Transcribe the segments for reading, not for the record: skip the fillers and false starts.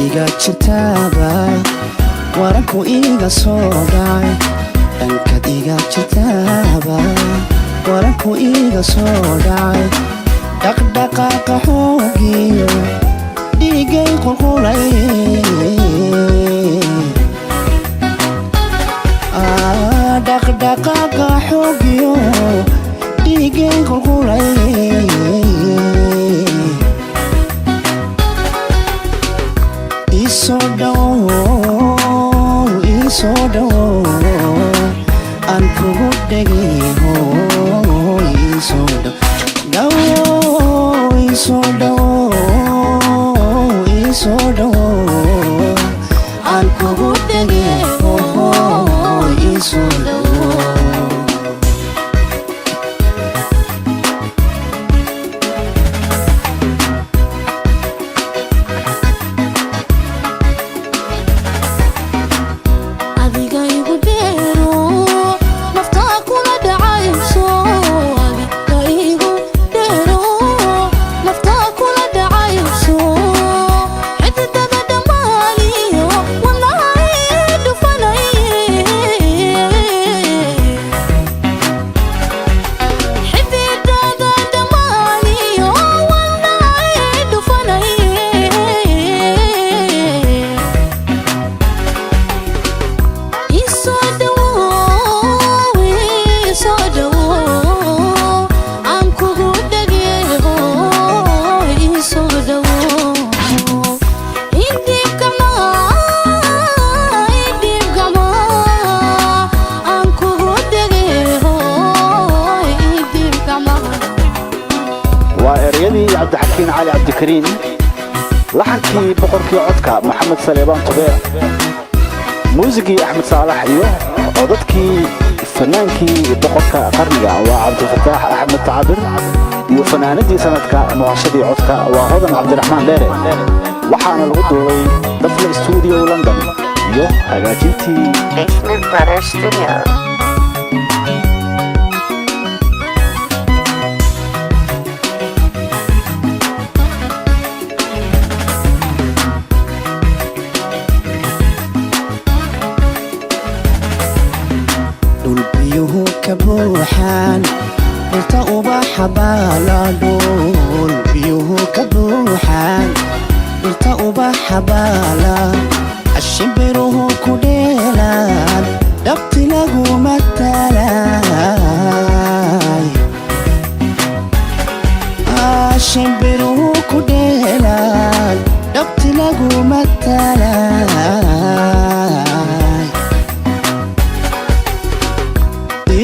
Iga jirtaaba waranku iga soo dhacay, dhankaad iga jirtaaba waranku iga soo dhacay. Dhaqdhaqaaqa xoogiyo dhiigay qulqulay. Dhaqdhaqaaqa xoogiyo dhiigay qulqulay. Isoo dhawow, isoo dhawow, aan kugu dhegay. Isoo dhawow, isoo dhawow, isoo dhawow, aan kugu dhegay. Isoo dhawow. Adiga igu dheero, naftaa kula dhacayso. Adiga igu dheero, naftaa kula dhacayso. Xididada dhammaaniyo wadnaha ii dhufanay. Xididada dhammaaniyo wadnaha ii dhufanay. Isoo dhawow, isoo dhawow, aan kugu dhageeho. Isoo dhawow, idhiib gacmaha, idhiib gacmaha, aan kugu dhageeho. Idhiib gacmaha. Waa ereyadii Cabdixakiin Cali Cabdikariin, laxankii boqorkii codka Maxamed Saleebaan Tubeec, muusigii Axmed Saalax iyo codadkii fanaankii boqorka qarniga waa Cabdifataax Axmed Tacabir iyo fanaanadii sanadka muhashadii codka waa Hodan Cabdiraxmaan Dheere. Waxaana lagu duubay Dafle Studio London iyo hagaajintii Basement Brothers Studio. Dhul biyuhu ka buuxaan, dhirta ubaxa baala. Dhul biyuhu ka buuxaan, dhirta ubaxa baala, ashimbiruhu ku dheelaan, dhabti laguma talay. Ashimbiruhu ku dheelaan, dhabti laguma talay.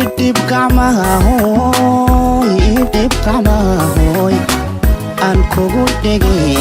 Idhib gacmaha hooy, idhib gacmaha hooy, aan kugu dhegay.